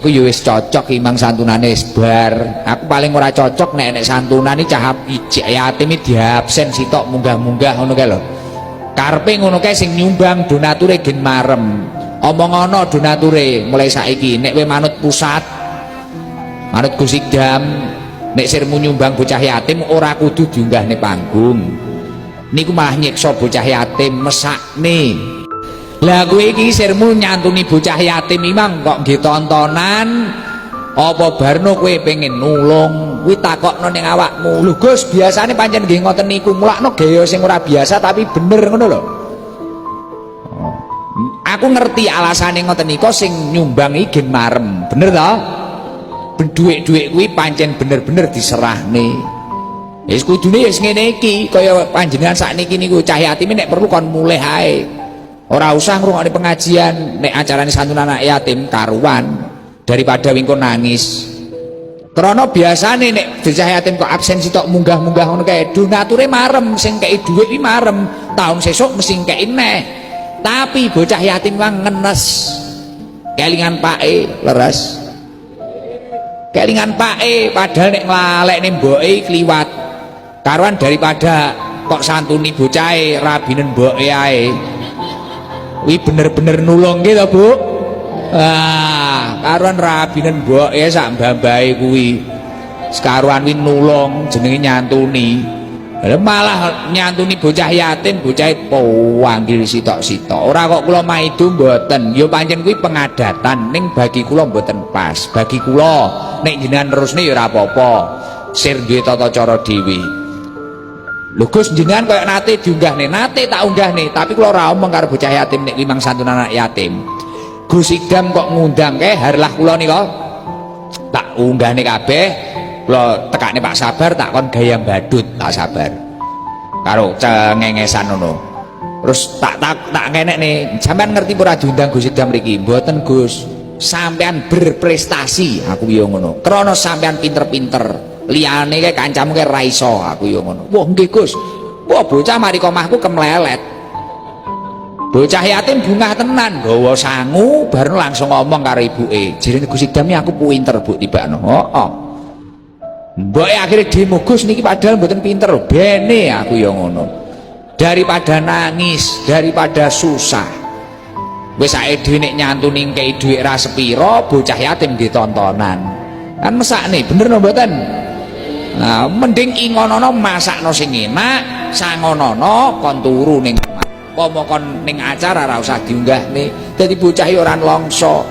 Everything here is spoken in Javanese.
Aku ya wis cocok imang santunane wis bar. Aku paling ora cocok nek nek santunan iki cah ijek yatim iki diabsen sitok munggah-munggah ngono kae lho. Karepe ngono kae sing nyumbang donature gen marem. Omong ana donature mulai saiki nek kowe manut pusat, manut Gus Iqdam, nek sirmu nyumbang bocah yatim ora kudu diunggahne panggung. Niku malah nyiksa bocah yatim, mesakne. Lah kowe iki sirmu nyantuni bocah yatim imang kok nggih tontonan apa barno kowe pengen nulung? Kuwi takokno ning awakmu. Lho Gus, biasane pancen nggih ngoten niku, mulakno gaya sing ora biasa tapi bener ngono lho. Oh. Aku ngerti alasane ngoten niku, sing nyumbang iki gen marem. Bener ta? Dhuwit-dhuwit kuwi pancen bener-bener diserahne. Wis kudune wis ngene iki, kaya panjenengan sakniki niku cah yatim nek perlu kon mulih ae. Ora usah ngrungokne pengajian, nek acarane santunan anak yatim karuan daripada wingko nangis. Krana biasane nek bocah yatim kok absen sitok munggah-munggah ngono kae, donature marem, sing kei dhuwit iki marem, taun sesuk mesti kei neh. Tapi bocah yatim wang ngenes. Kelingan pake leres. Kelingan pake padahal nek nglalekne mboke kliwat. Karuan daripada kok santuni bocahe rabinen mboke ae. Kuwi bener-bener nulung nggih to, Bu? Ah, karuan rabinen mboke sak mbah-mbahe kuwi. Sekaruan kuwi nulung jenenge nyantuni. Lah malah nyantuni bocah yatim, bocah panggil sitok-sitok. Ora kok kula maido mboten. Ya pancen kuwi pengadatan ning bagi kula mboten pas. Bagi kula nek jenengan nerusne ya ora apa-apa. Sir duwe tata cara dhewe. Lho Gus, jenengan koyo nate diunggahne, nate tak unggahne, tapi kula ora omong karo bocah yatim nek limang santunan anak yatim. Gus Iqdam kok ngundang kae harlah kula nika. Tak unggahne kabeh, kula tekakne Pak Sabar tak kon gaya badut Pak Sabar. Karo cengengesan ngono. Terus tak tak tak kenekne, sampean ngerti ora diundang Gus Iqdam mriki? Mboten Gus. Sampean berprestasi, aku yo ngono. Krana sampean pinter-pinter. Liyane kae kancamu kae ra iso, aku yo ngono. Wah nggih Gus. Wah bocah mari komahku kemlelet. Bocah yatim bungah tenan, gawa sangu bareng langsung ngomong karo ibuke. Jarene Gus Iqdam aku pinter Bu tibakno. Heeh. Mboke akhire demo, Gus niki padahal mboten pinter lho. Bene aku yo ngono. Daripada nangis, daripada susah. Wis sae dhewe nek nyantuni kei dhuwit ra sepira, bocah yatim nggih tontonan. Kan mesakne, bener no mboten? Nah, mending ingonono masakno sing enak, sangonono kon turu ning omah. Pomo kon ning acara ora usah diunggahne. Dadi bocah ya ora nlongso.